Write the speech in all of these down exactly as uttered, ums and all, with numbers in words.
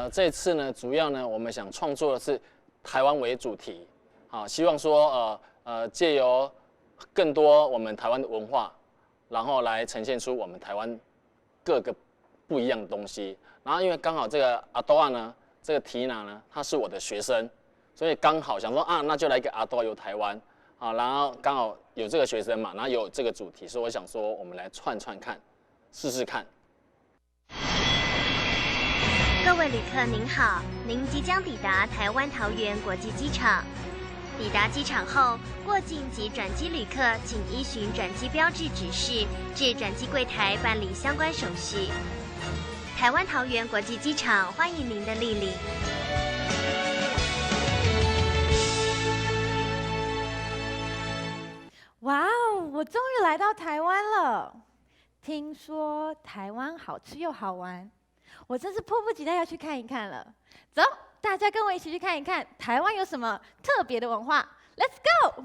这次呢，主要呢，我们想创作的是台湾为主题，啊，希望说，呃，呃，借由更多我们台湾的文化，然后来呈现出我们台湾各个不一样的东西。然后因为刚好这个阿多啊呢，这个缇娜呢，她是我的学生，所以刚好想说啊，那就来一个阿多游台湾啊，然后刚好有这个学生嘛，然后有这个主题，所以我想说我们来串串看，试试看。各位旅客您好，您即将抵达台湾桃园国际机场。抵达机场后，过境及转机旅客请依循转机标志指示，至转机柜台办理相关手续。台湾桃园国际机场欢迎您的莅临。哇哦，我终于来到台湾了！听说台湾好吃又好玩，我真是迫不及待要去看一看了。走，大家跟我一起去看一看台湾有什么特别的文化。Let's go！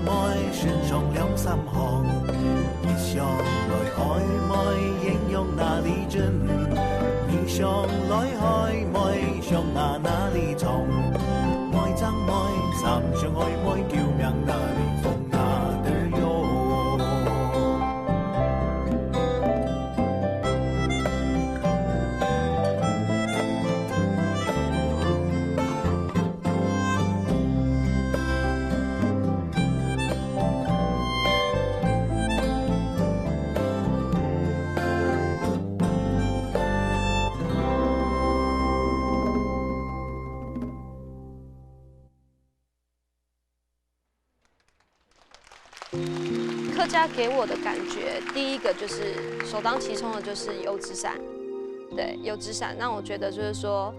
愛身上兩三項，一想來愛妹，形容哪裡真？二想來愛妹，想啊哪裡重？愛正妹，三想愛妹，救命哪裡瘋哪裡喲。客家給我的感覺，第一個就是首當其冲的就是油纸伞，對，油紙伞让我觉得就是说，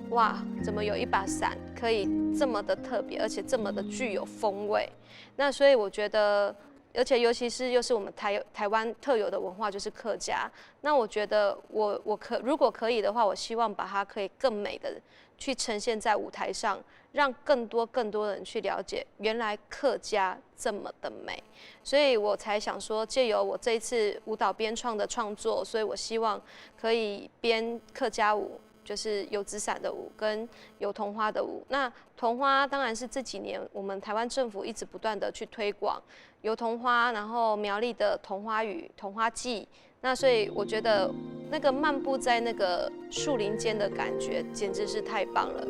哇，怎么有一把伞可以这么的特别，而且这么的具有风味？那所以我觉得，而且尤其是又是我们台台湾特有的文化，就是客家。那我觉得我我可如果可以的话，我希望把它可以更美的去呈现在舞台上，让更多更多人去了解，原来客家这么的美。所以我才想说，借由我这一次舞蹈编创的创作，所以我希望可以编客家舞，就是油纸伞的舞跟油桐花的舞。那桐花当然是这几年我们台湾政府一直不断的去推广油桐花，然后苗栗的桐花雨、桐花季。那所以我觉得那个漫步在那个树林间的感觉，简直是太棒了。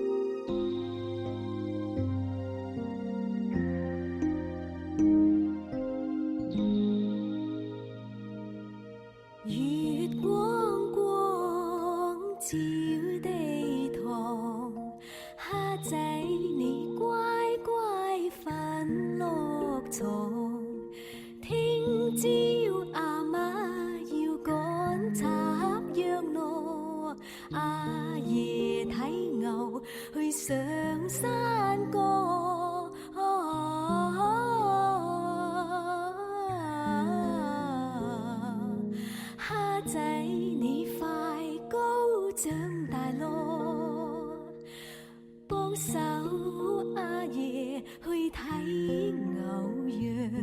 月光光照地堂，蝦仔你乖乖返落床。聽朝阿媽要趕插秧咯，阿爺太牛去上山歌。 蝦仔你快高長大咯，幫手阿爺去睇牛羊。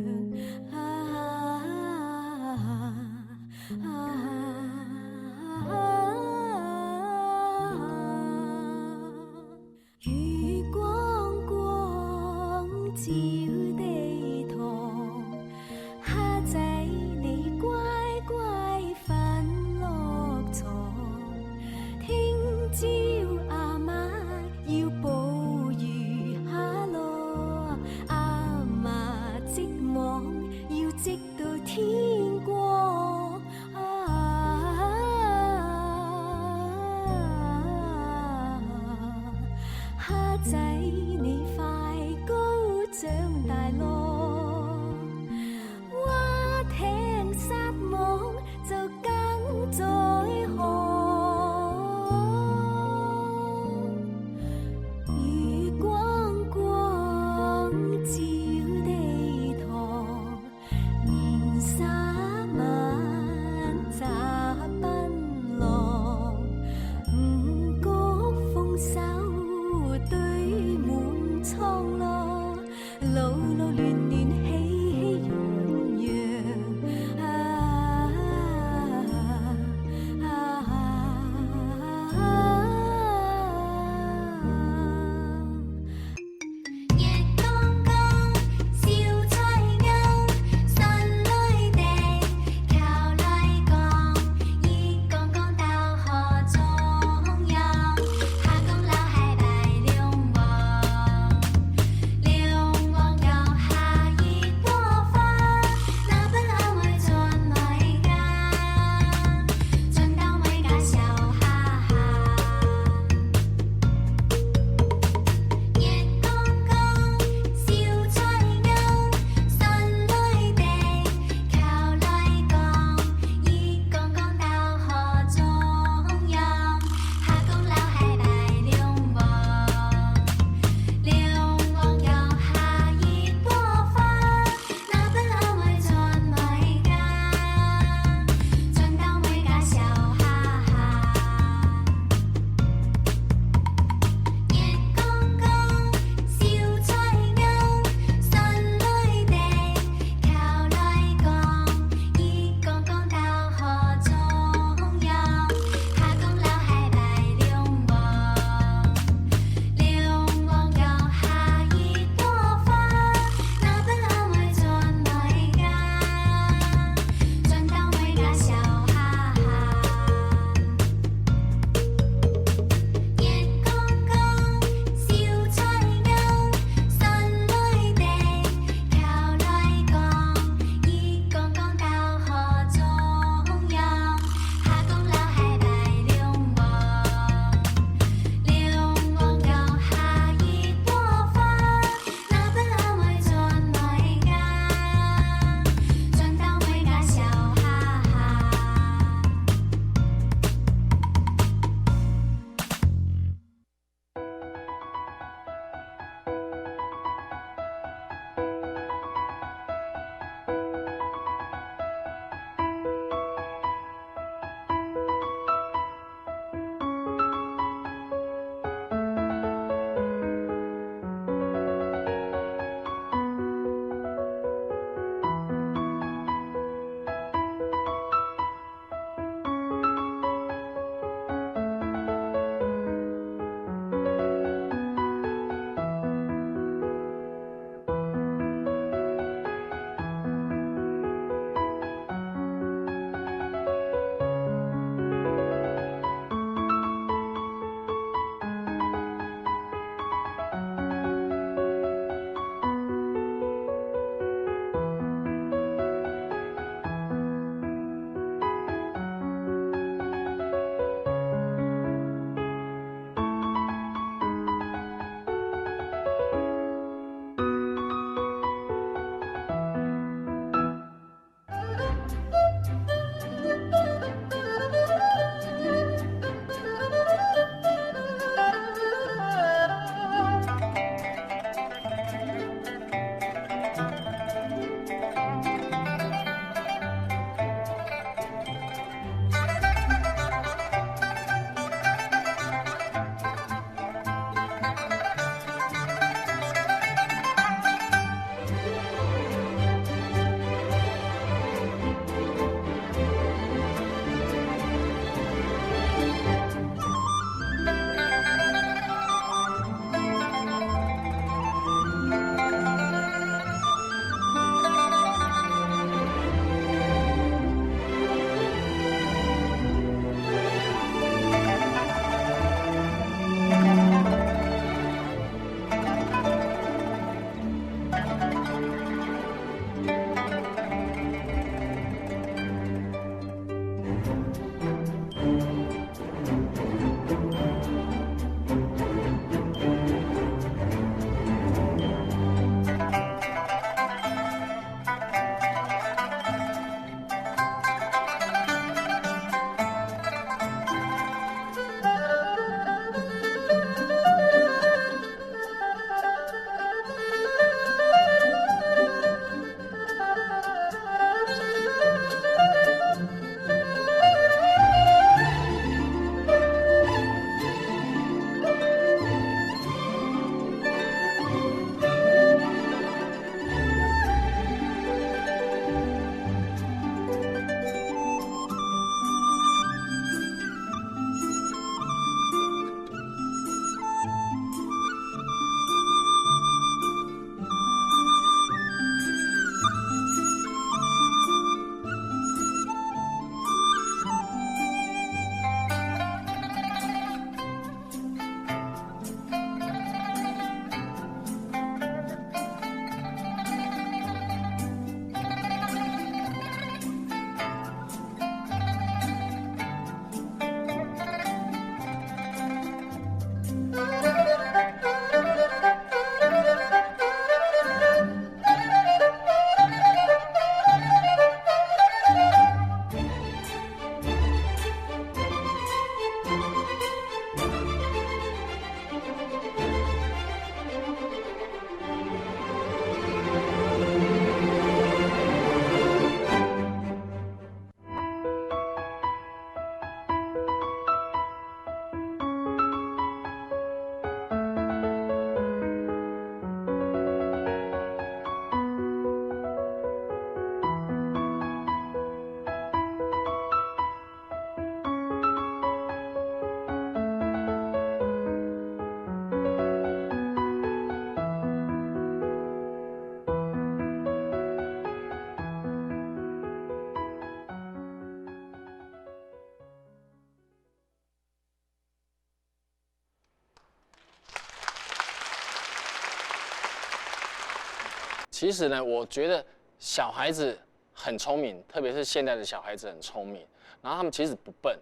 其实呢，我觉得小孩子很聪明，特别是现在的小孩子很聪明，然后他们其实不笨，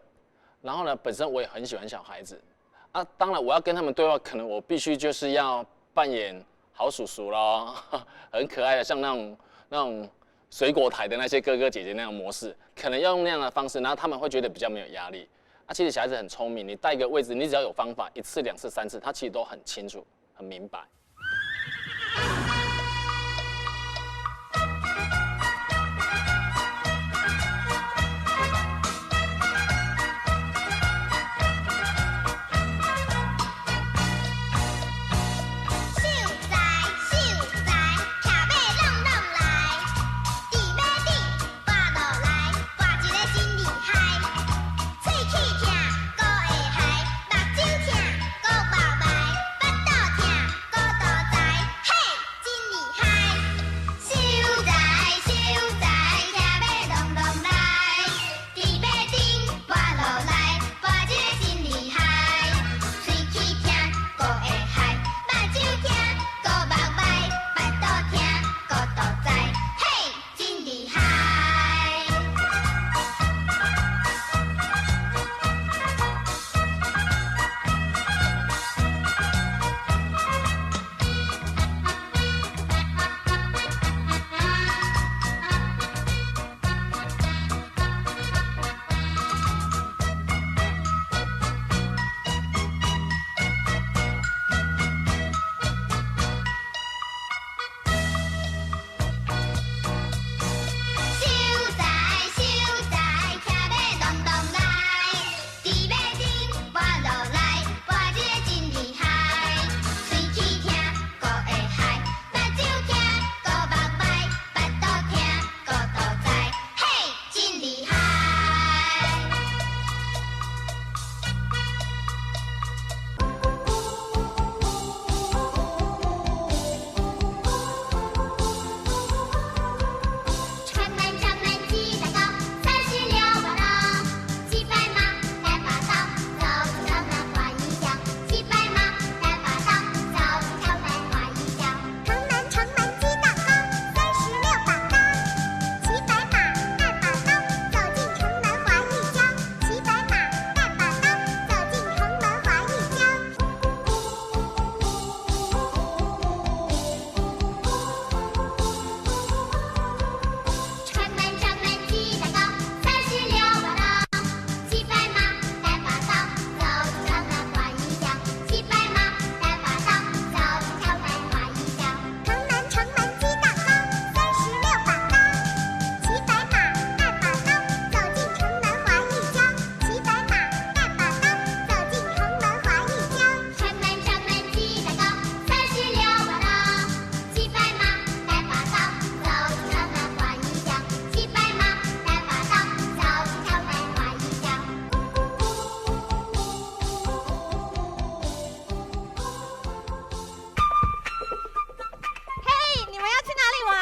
然后呢，本身我也很喜欢小孩子，啊，当然我要跟他们对话，可能我必须就是要扮演好叔叔咯，很可爱的，像那种那种水果台的那些哥哥姐姐那样模式，可能要用那样的方式，然后他们会觉得比较没有压力。啊，其实小孩子很聪明，你带一个位置，你只要有方法，一次、两次、三次，他其实都很清楚、很明白。嘿，你们要去哪里玩？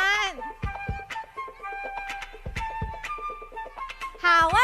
好啊。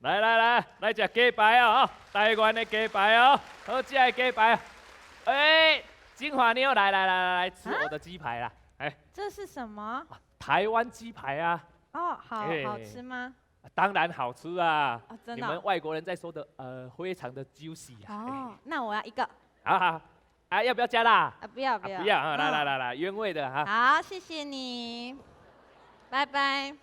來來來，來食雞排哦，吼，台灣的雞排哦，好食的雞排哦。哎，金華妞，來來來來來，吃我的雞排啦。哎，这是什么？台湾鸡排啊。哦，好，哎，好吃吗？当然好吃啊。哦，真的哦。你们外国人在说的，呃，非常的 juicy 啊。哦，哎。那我要一个。好好。啊，要不要加辣？啊，不要，不要。啊，不要啊，来来来来，原味的哈。好，谢谢你，拜拜。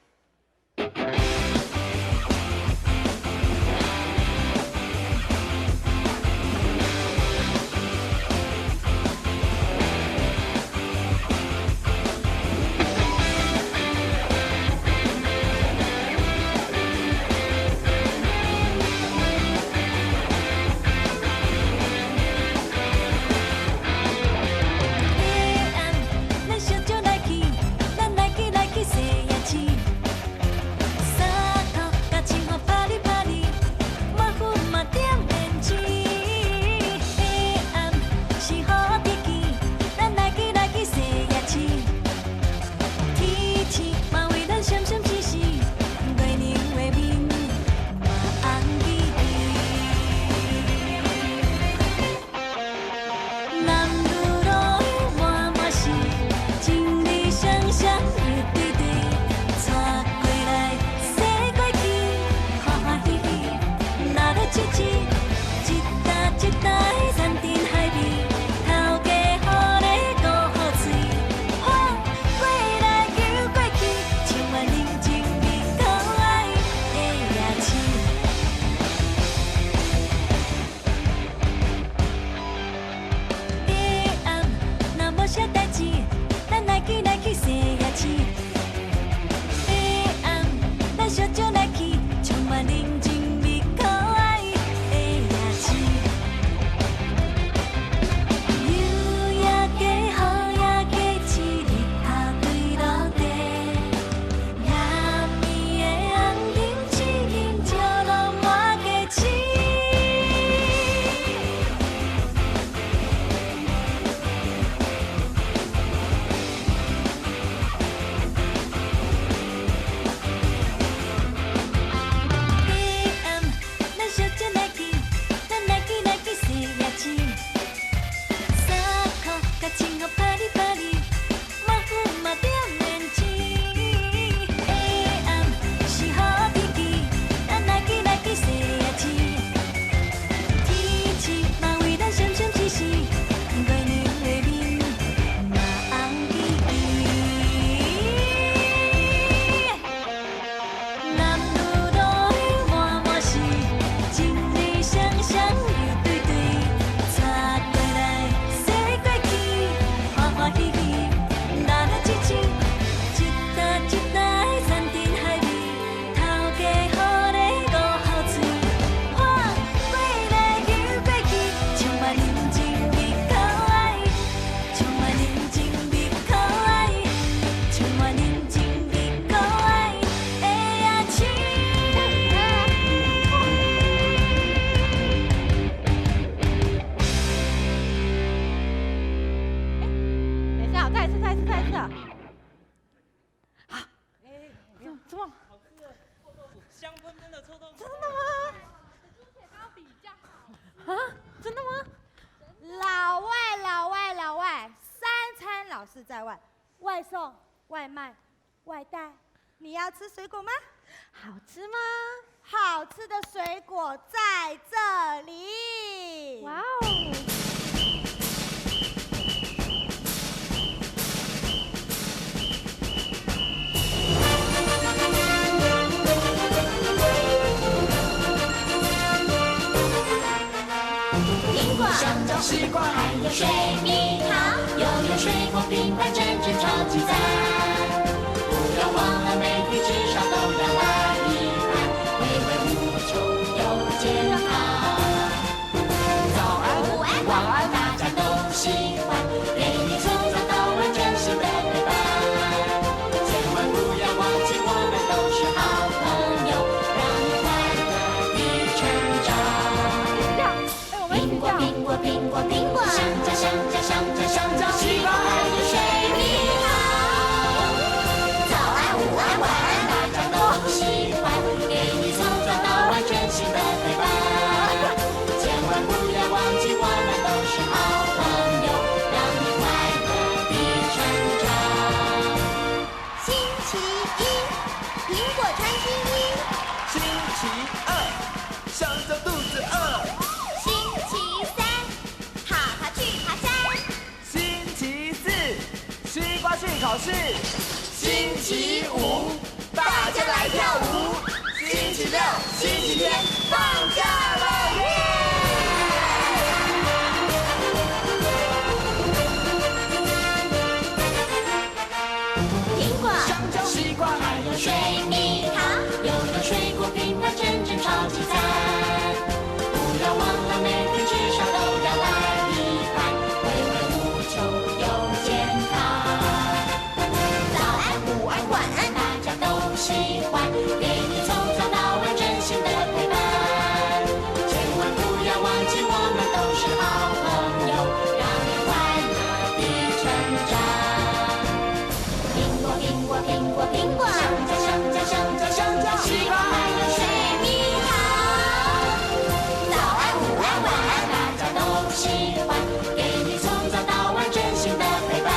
等一下，再一次，再一次，再一次啊！啊，怎么，怎么？香喷喷的臭豆腐。真的吗？啊，真的吗？老外，老外，老外，三餐老是在外，外送、外卖、外带。你要吃水果吗？好吃吗？好吃的水果在这里。哇哦！ 苹果、香蕉、西瓜，还有水蜜桃，拥有水果、苹果真是超级赞。不要忘了每天至少都要来一盘，美味无穷又健康。早安、午安、晚安，大家都喜欢，给你从早到晚真心的陪伴。千万不要忘记，我们都是好朋友，让你快乐地成长。 哎，我们一起叫。苹果，苹果，苹果，苹果。香蕉，香蕉，香蕉，香蕉，西瓜，还有水蜜桃。苹果穿新衣。星期二，想着肚子饿。星期三，爬爬去爬山。星期四，西瓜去考试。星期五，大家来跳舞。星期六、星期天放假了，耶！苹果、香蕉、西瓜，还有水蜜桃，拥有水果品牌真正超级赞。不要忘了每天至少都要来一盘，回味无穷又健康。早安、午安、晚安，大家都喜欢，给你从早到晚真心的陪伴。千万不要忘记，我们都是好朋友，让你快乐地成长。苹果，苹果，苹果，苹果，香蕉，香蕉，香蕉，香蕉，西瓜，还有水蜜桃。早安、午安、晚安，大家都喜欢，给你从早到晚真心的陪伴。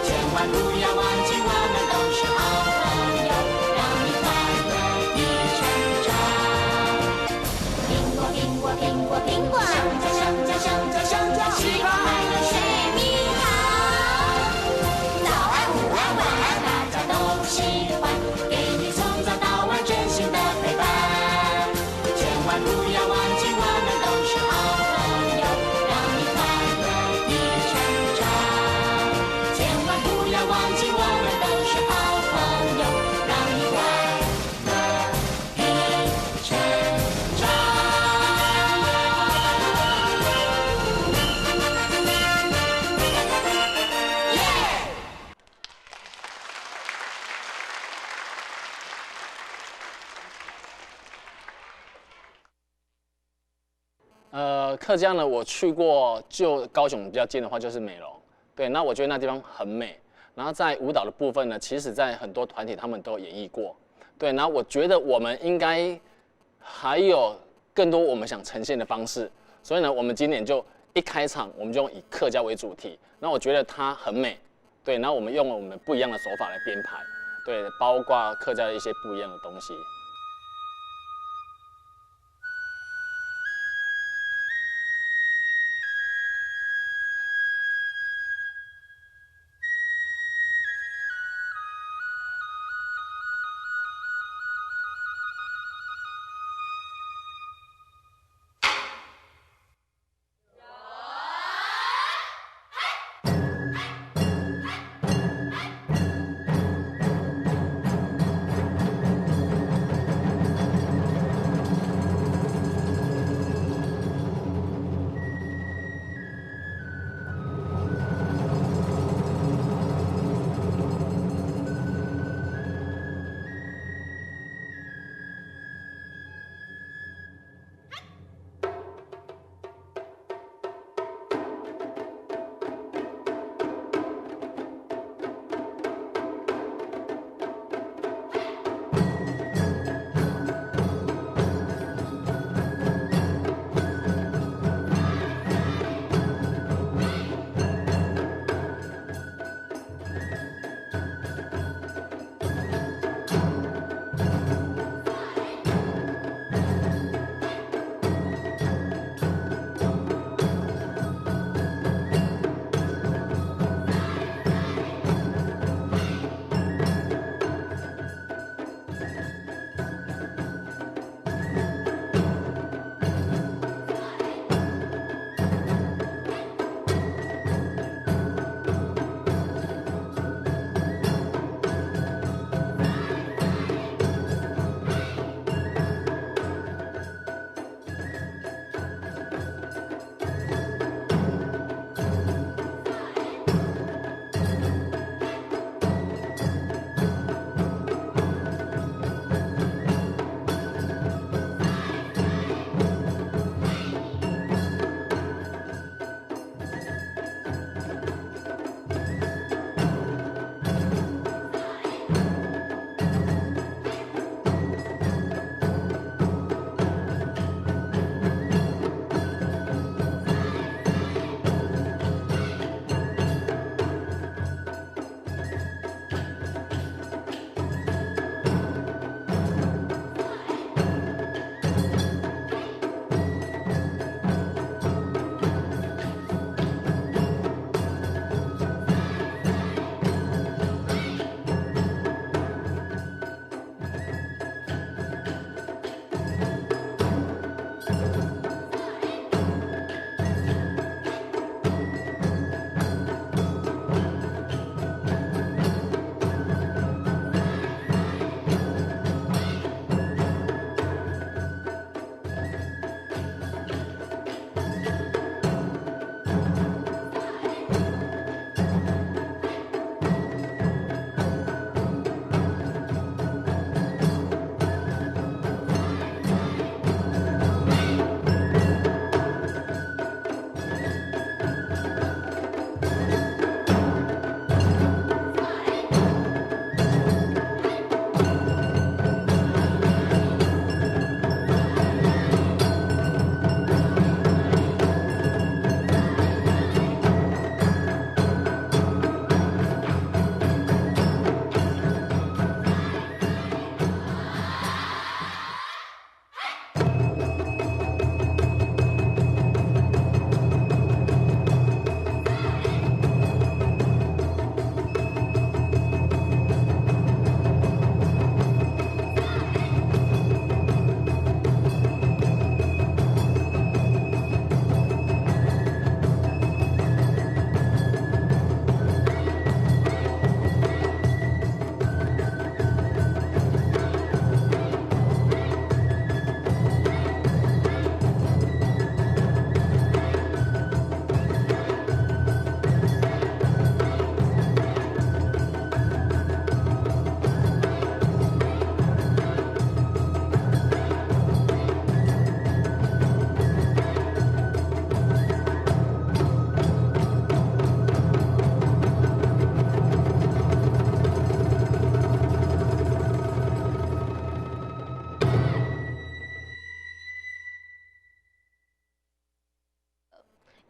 千万不要忘记，我们都是好朋友，让你快乐地成长。苹果，苹果，苹果，苹果，香蕉，香蕉，香蕉，香蕉，西瓜，还有水蜜桃。早安、午安、晚安，大家都喜欢，给你从早到晚真心的陪伴。千万不要忘记，我们都是好朋友，让你快乐地成长。千万不要忘记，我们都是好朋友，让你快乐地成长。耶！呃，客家呢，我去过，就高雄比较近的话，就是美浓。对，那我觉得那地方很美。然后在舞蹈的部分呢，其实在很多团体他们都有演绎过。对，然后我觉得我们应该还有更多我们想呈现的方式，所以呢，我们今年就一开场我们就用以客家为主题。那我觉得它很美，对，然后我们用了我们不一样的手法来编排，对，包括客家的一些不一样的东西。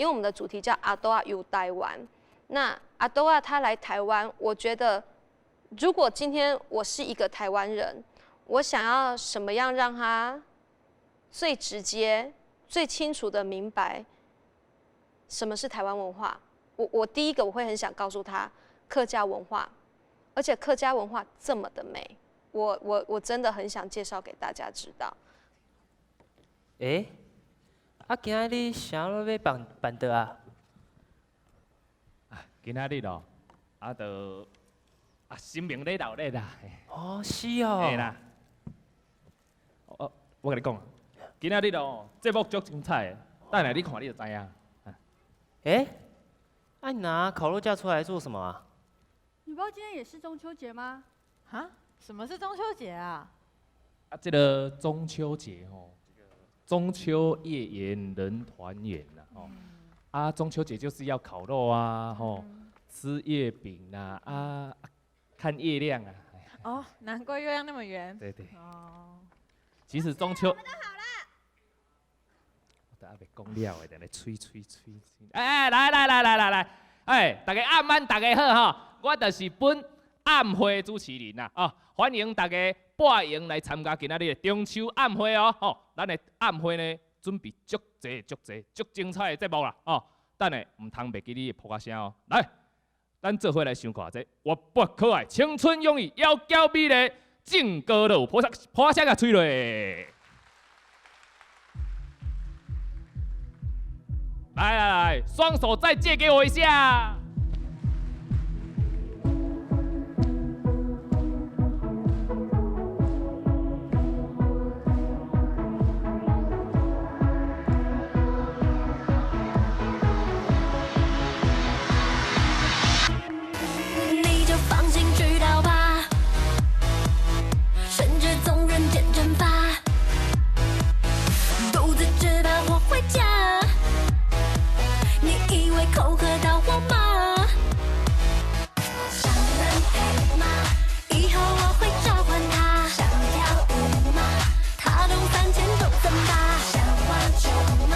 因為我們的主題叫阿多仔遊台灣。那阿多仔他來台灣，我覺得如果今天我是一個台灣人，我想要什麼樣讓他最直接、最清楚的明白什麼是台灣文化？我，我第一個我會很想告訴他客家文化，而且客家文化這麼的美，我，我，我真的很想介紹給大家知道。欸，啊，今仔日想要欲辦，辦桌啊？啊，今仔日哦，啊，就，啊，神明咧鬧熱啦，嘿。哦，是哦。嘿啦。哦，我跟你講，今仔日哦，節目足精彩的，等下你看你就知影。啊。欸，啊，你拿烤肉架出來做什麼啊？你不知道今天也是中秋節嗎？啊？什麼是中秋節啊？啊，這个中秋節吼，中秋月圓人團圓啦，吼。嗯。啊，中秋節就是要烤肉啊，吼，嗯。吃月餅啊，啊，看月亮啊。哦，難怪月亮那麼圓。對，對。哦。其實中秋，我等下袂講了的，等下催催催催。欸，來來來來來來，欸，大家暗安，大家好吼，我就是本暗會主持人啊，哦，歡迎大家報名來參加今仔日的中秋暗會哦，吼，咱的暗會呢，準備足濟足濟足精彩的節目啦，哦，等下毋通袂記你的噗仔聲哦，來。 咱做伙來想看這活潑可愛、青春洋溢、妖嬌美麗、正哥佬，噗仔，噗仔聲共催落。來來來，雙手再借給我一下。 你就放心去逃吧，趁着纵然见蒸发，独自吃饭或回家。你以为口渴到我吗？想人陪吗？以后我会召唤他。想跳舞吗？他懂三千种怎么。想玩球吗？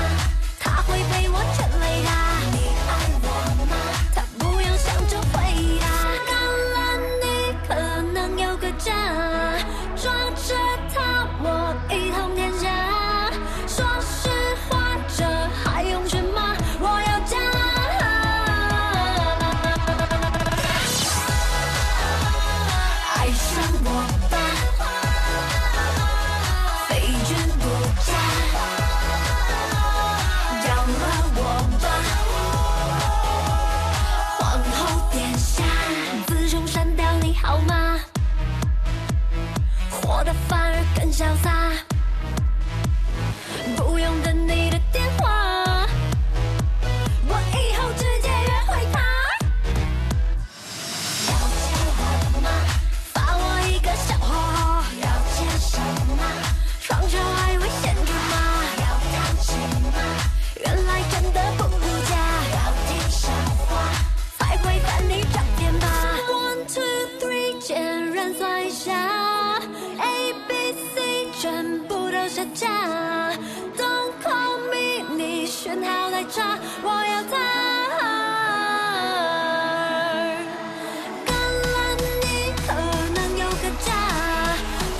他会陪我全垒打。你爱我吗？他不用想就回答。橄榄你可能有个家，抓着它我一统天下。说实话，这还用说吗？我要家。爱上我吧。 非君不嫁，饶了我吧，皇后殿下。自从删掉你号码，活得反而更潇洒，不用等你的电话，我以后直接约会他。 了解我吗？发我一个小火火。了解什么？双手还会显着吗？了解情吗？原来真的不如假。了解笑话，才会烦你整天吧。One two three，简单算一下，A B C全部都下架。Don't call me，你讯号太差，我要他。 橄榄你可能有个家，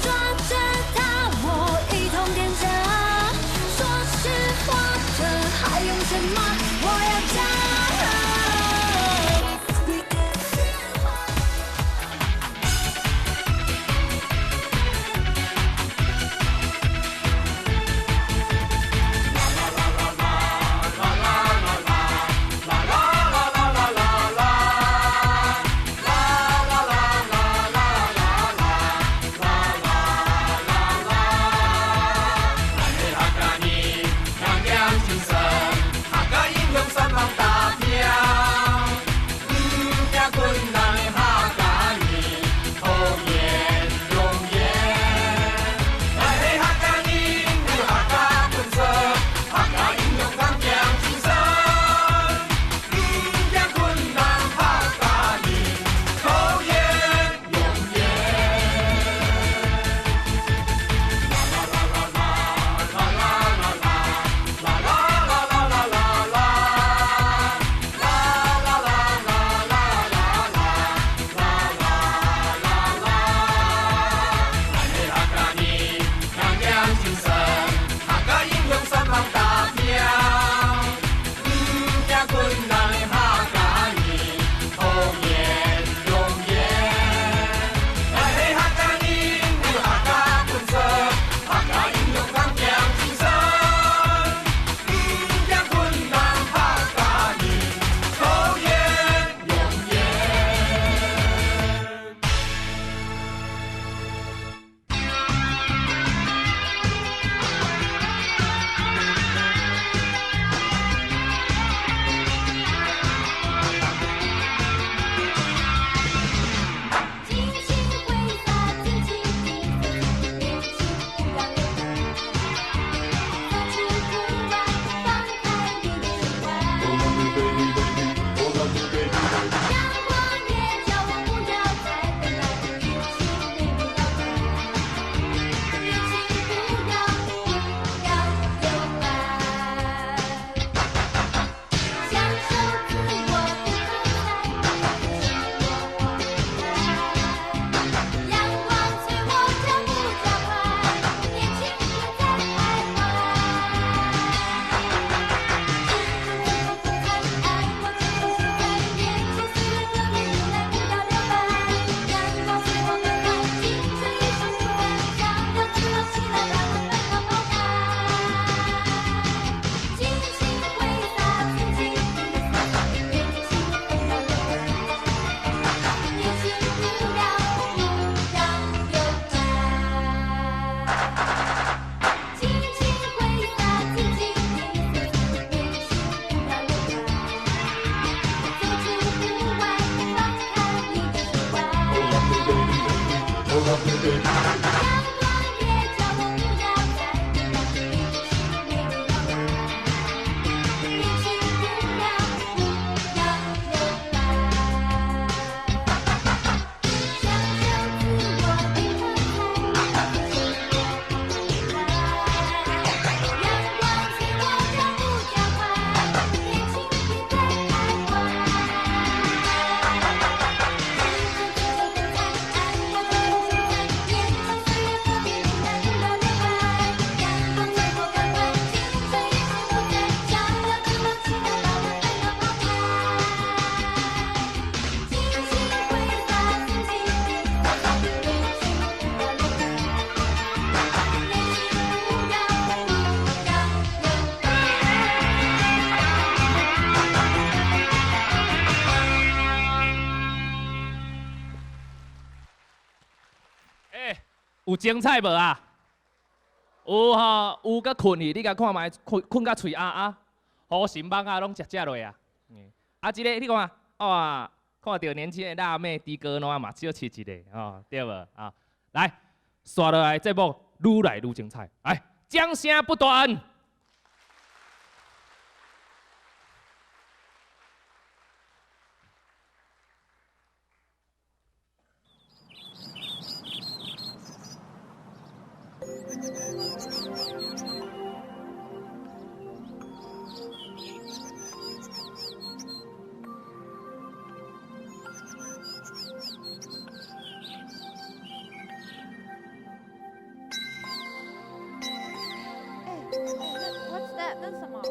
抓着它我一统天下。说实话，这还用说吗？我要家。有精彩無啊？有吼，有甲睏去，你甲看覓，睏，睏甲喙啊啊，好心幫啊，攏食食落啊。嗯。啊，這个你看，哇，看到年輕的辣妹的哥喏嘛，小七一个吼，對無啊？來，紲落來節目愈來愈精彩，來，掌聲不斷。哎，哎，那 what's that？那是什么？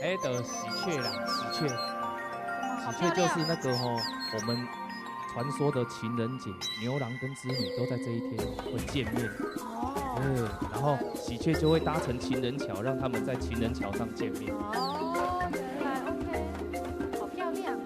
哎，的喜鹊啦，喜鹊。什么？好漂亮。喜鹊就是那个吼，我们传说的情人节，牛郎跟织女都在这一天会见面。哦。对，然后喜鹊就会搭成情人桥，让他们在情人桥上见面。哦，原来，OK，好漂亮。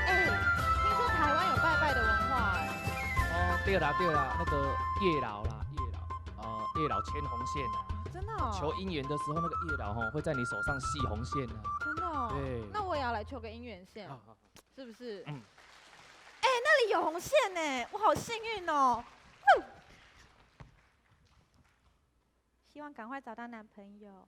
哎，听说台湾有拜拜的文化哎。哦，对啦对啦，那个月老啦，月老，呃，月老牵红线啊。真的哦？求姻缘的时候，那个月老吼会在你手上系红线啊。真的哦？对。那我也要来求个姻缘线，好好好。是不是？嗯。哎，那有红线呢，我好幸运哦！哼，希望赶快找到男朋友。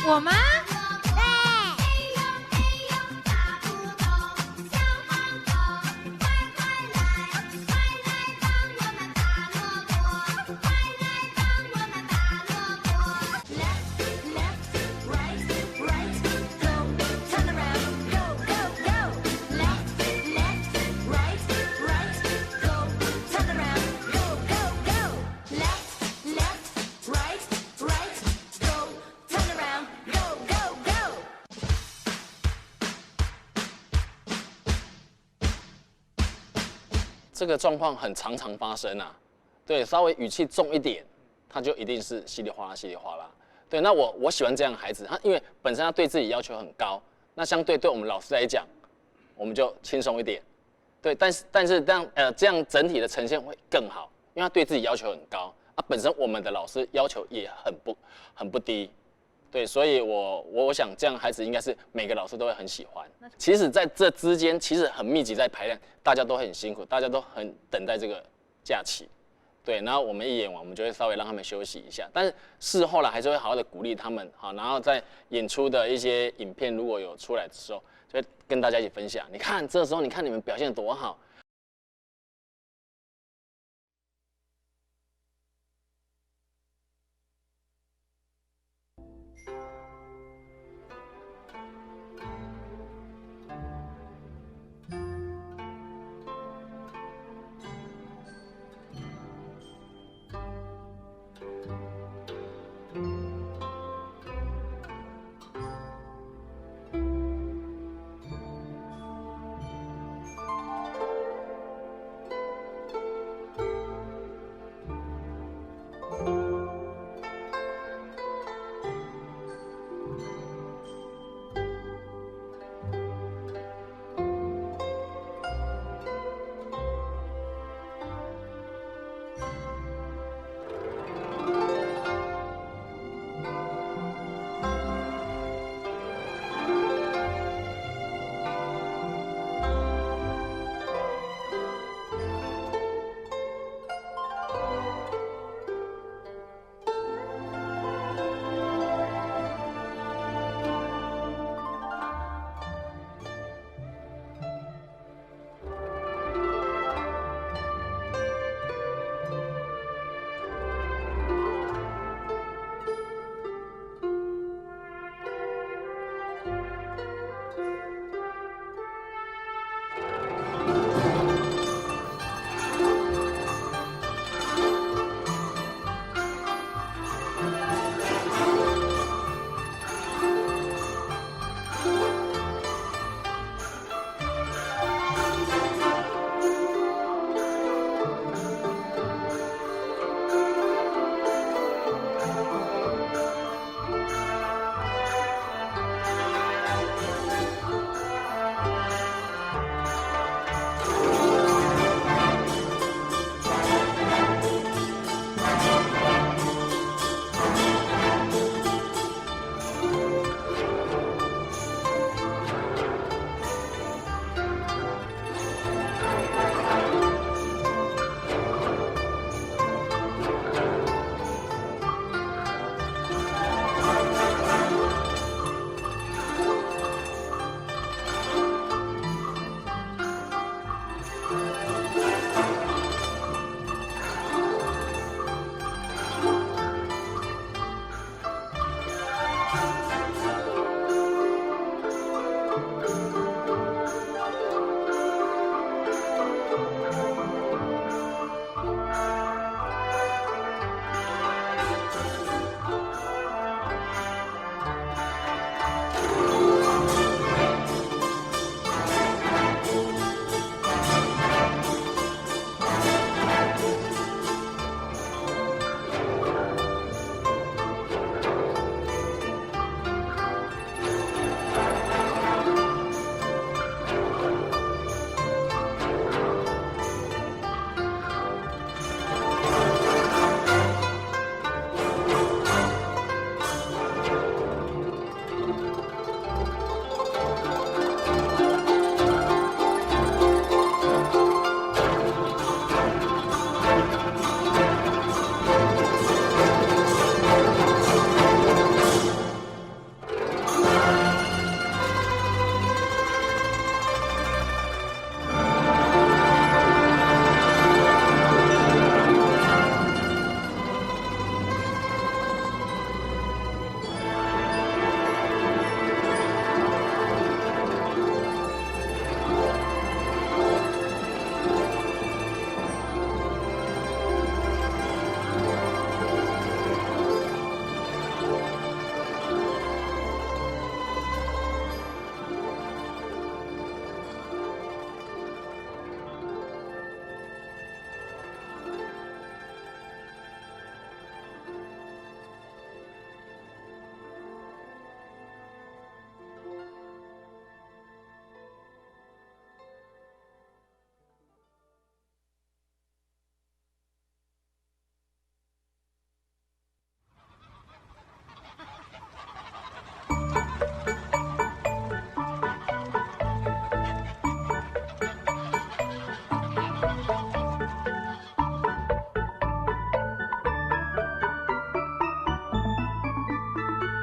我吗？这个状况很常常发生啊。对，稍微语气重一点，他就一定是稀里哗啦稀里哗啦。对，那我我喜欢这样的孩子，他因为本身他对自己要求很高，那相对对我们老师来讲，我们就轻松一点。对，但是但是这样呃这样整体的呈现会更好，因为他对自己要求很高啊。本身我们的老师要求也很不很不低，对，所以我我想这样孩子应该是每个老师都会很喜欢。其实在这之间其实很密集在排练，大家都很辛苦，大家都很等待这个假期。对，然后我们一演完，我们就会稍微让他们休息一下，但是事后了还是会好好的鼓励他们，好，然后在演出的一些影片如果有出来的时候，就会跟大家一起分享。你看，这时候你看你们表现得多好，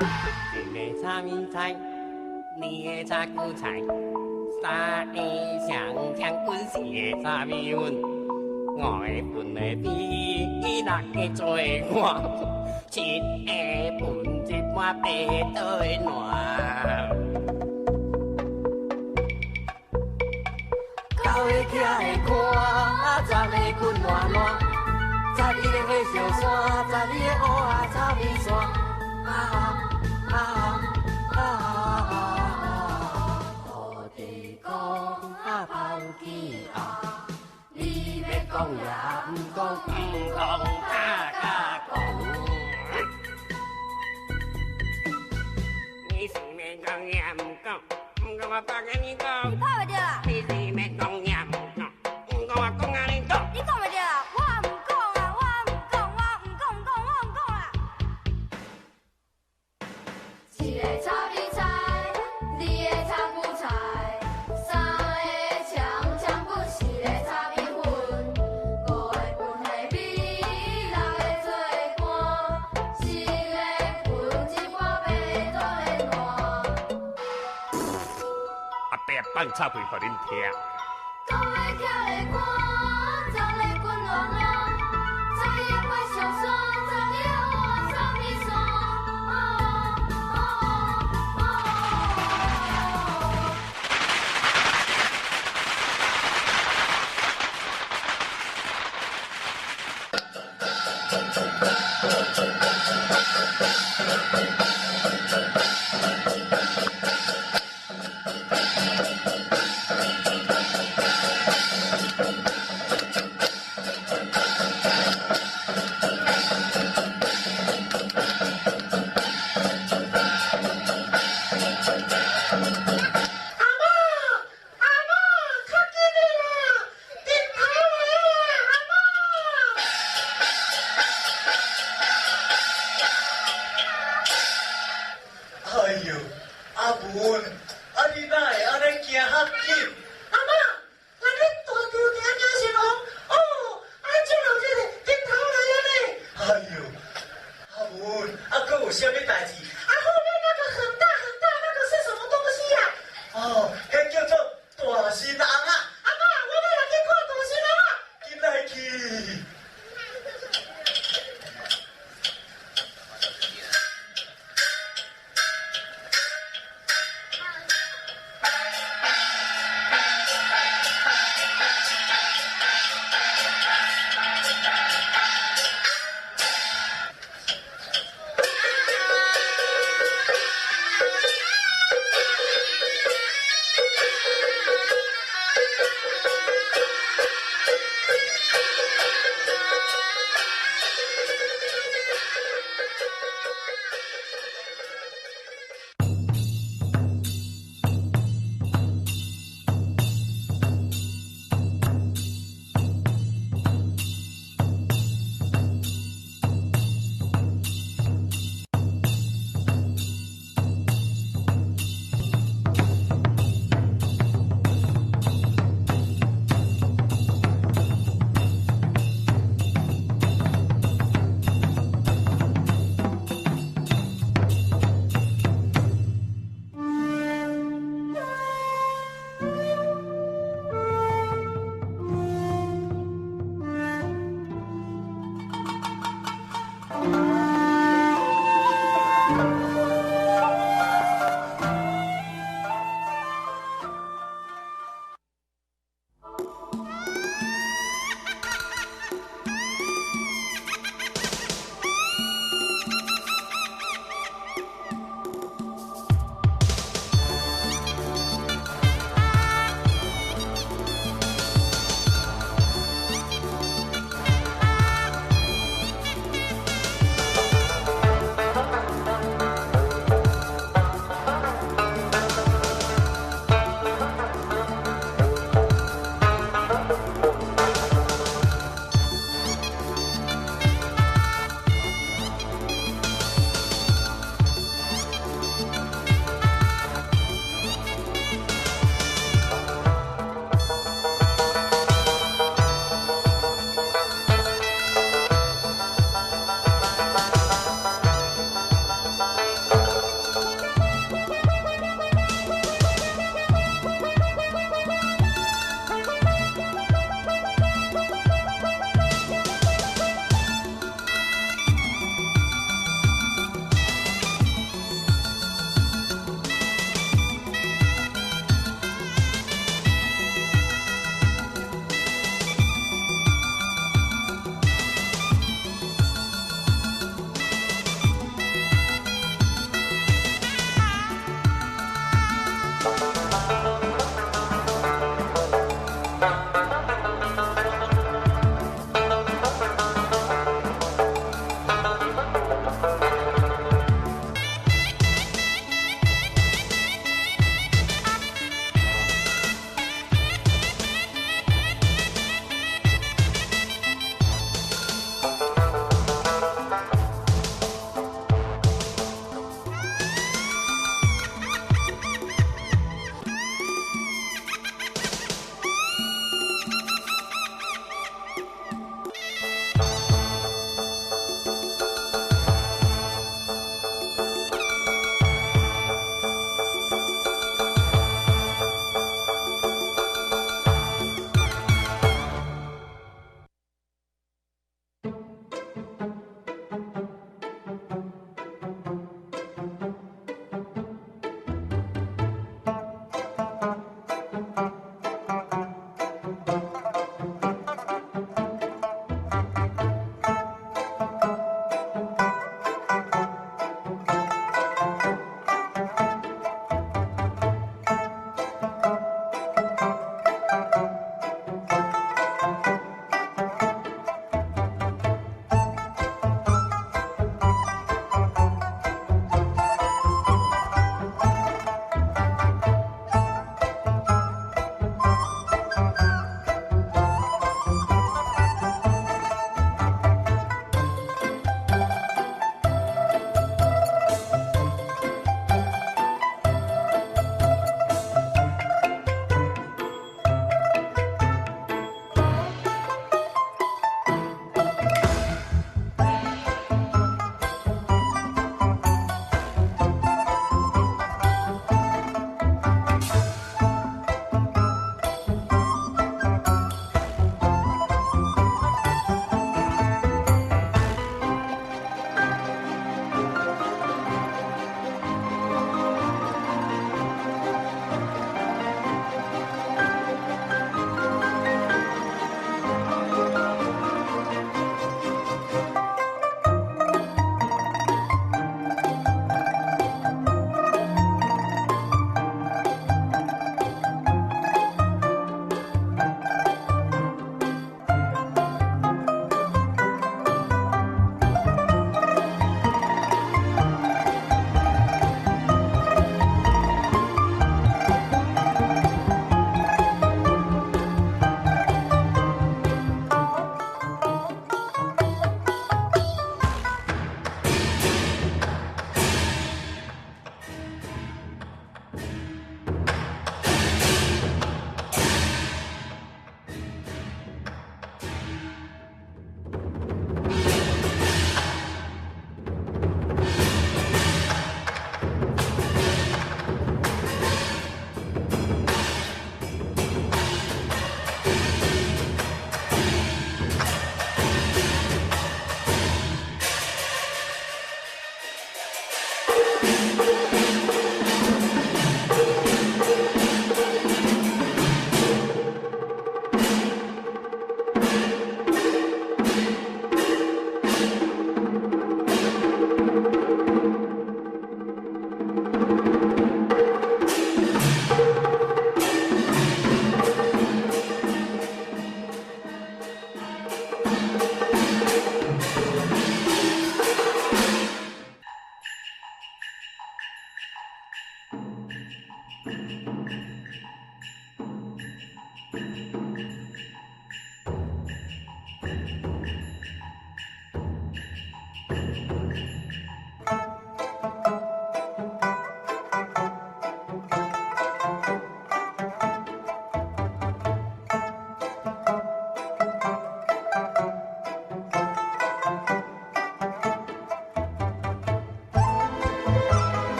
一个炒米菜，二个炒韭菜，三个青青粉，四个炒米粉，五个粉个米，六个做个碗，七个分一半，八个做个碗。 九个徛个看，十个滾爛爛，十一个火燒山，十二个芋仔炒米線。啊啊啊啊！土地公啊，放枝仔，你欲講也毋講，毋講，嘎嘎講。你是欲講也毋講，毋講我放予你講。你拍袂著啦！你是欲講也毋講， 毋講我講啊，你講。你講袂著啦，我毋講啊，我毋講，我毋講，毋講，我毋講啦。一个炒米菜，二个炒韭菜，三个青青粉，四个炒米粉，五个粉个米，六个做个碗，七个分一半，八个做个碗。阿伯放插隊予恁聽。 阿嬤，阿嬤，較緊咧啦，日頭來啊，阿嬤！哎喲，阿文，啊你哪會按呢行較緊？阿嬤， 啊，你大丈行行成風，哦，啊，照落去日頭來啊咧。哎喲，阿文，啊，閣有啥物代誌？啊，後面那個很大很大那個是什麼東西啊？哦，彼叫做大神翁啊。阿嬤，我欲來去看大神翁啊。緊來去。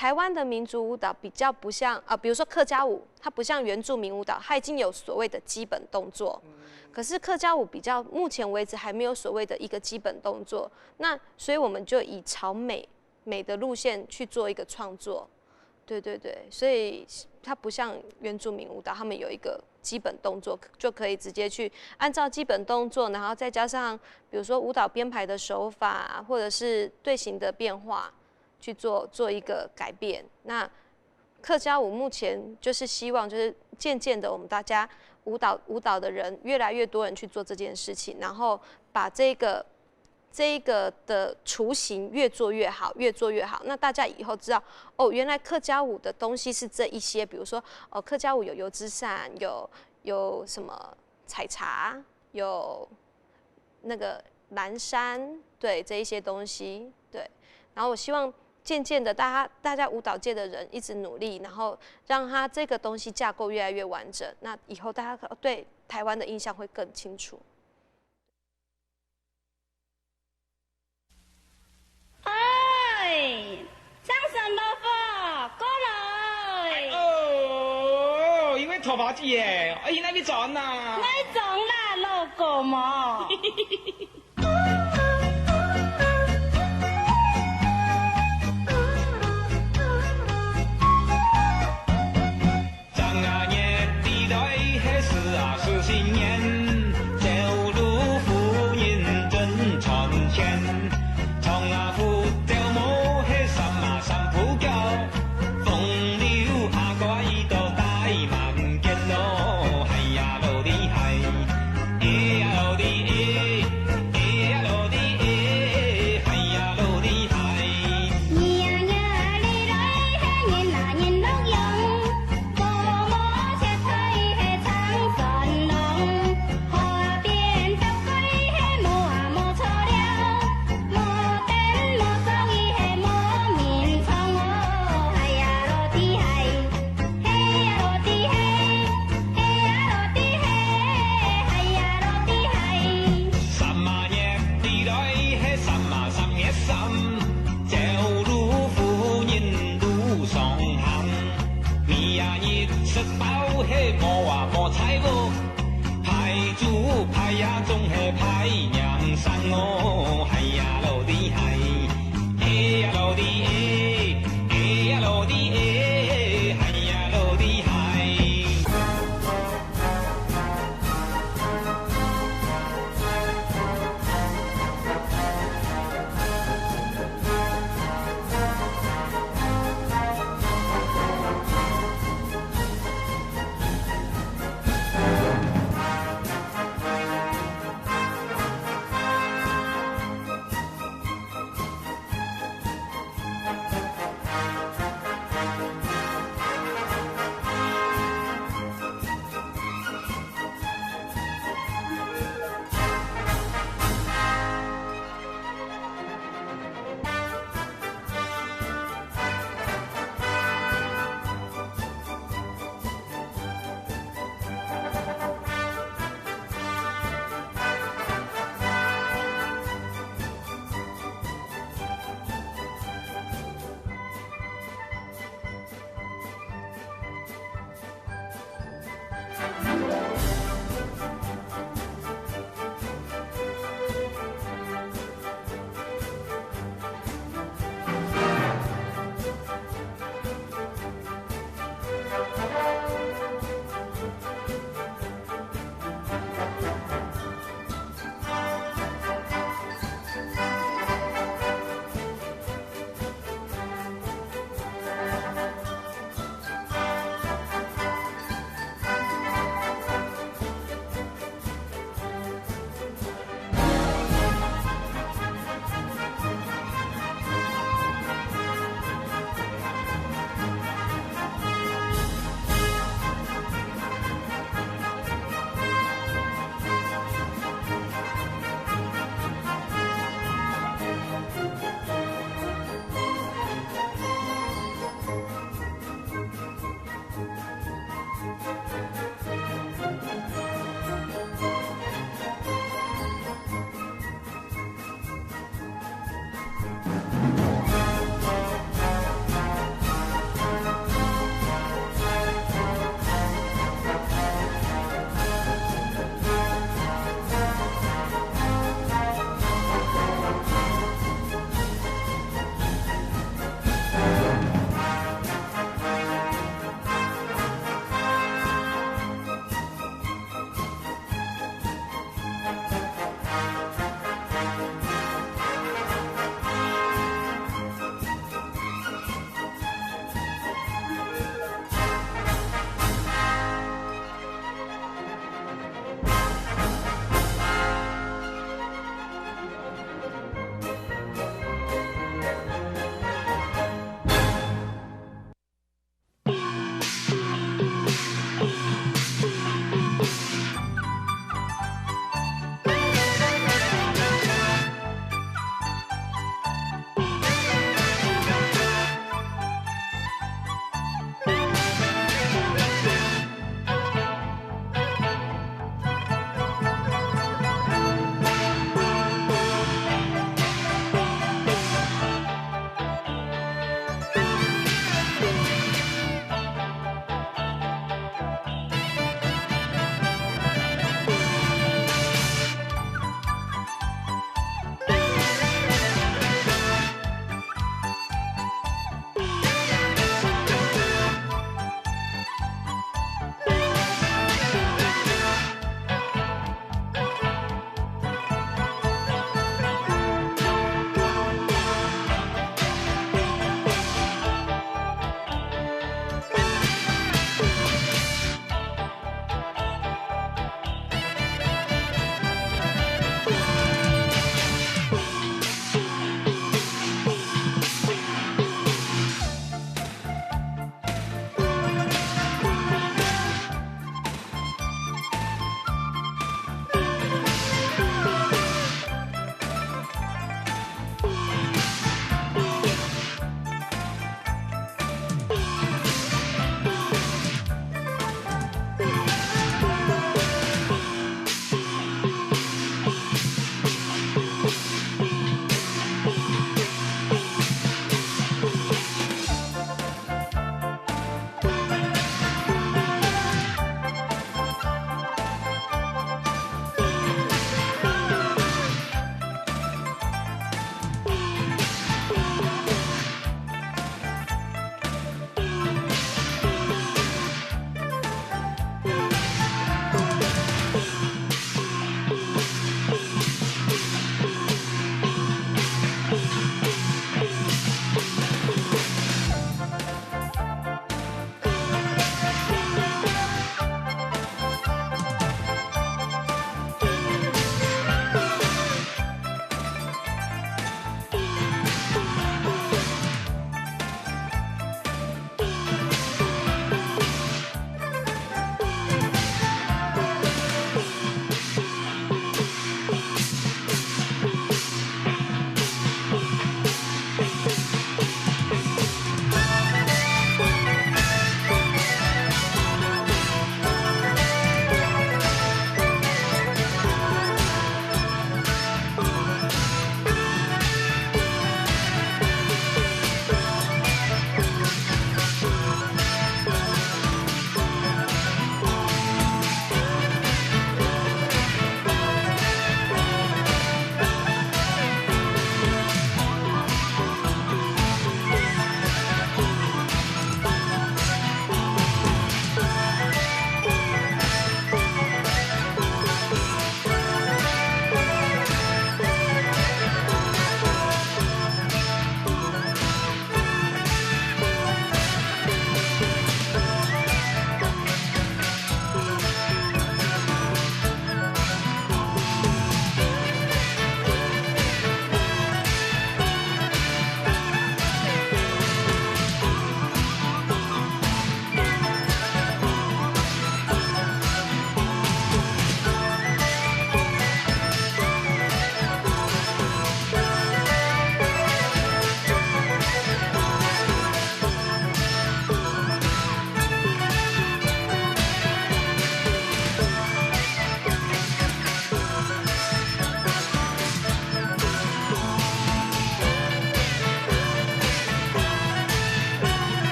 台湾的民族舞蹈比较不像，呃，比如说客家舞，它不像原住民舞蹈，它已经有所谓的基本动作。可是客家舞比较，目前为止还没有所谓的一个基本动作，那所以我们就以朝美，美的路线去做一个创作。对对对，所以它不像原住民舞蹈，他们有一个基本动作，就可以直接去按照基本动作，然后再加上比如说舞蹈编排的手法，或者是队形的变化，去做，做一个改变。那客家舞目前就是希望，就是渐渐的，我们大家舞蹈，舞蹈的人越来越多人去做这件事情，然后把这个，这个的雏形越做越好，越做越好。那大家以后知道，哦，原来客家舞的东西是这一些，比如说，哦，客家舞有油纸伞，有，有什么采茶，有那个蓝衫，对，这一些东西，对。然后我希望渐渐的，大家，大家舞蹈界的人一直努力，然后让它这个东西架构越来越完整，那以后大家对台湾的印象会更清楚。哎，张三伯伯，过来。哎哦，因为头发耶，哎，那边转呐。那一种啦，老狗毛。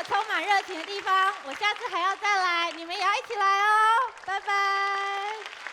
充满热情的地方，我下次还要再来，你们也要一起来哦，拜拜。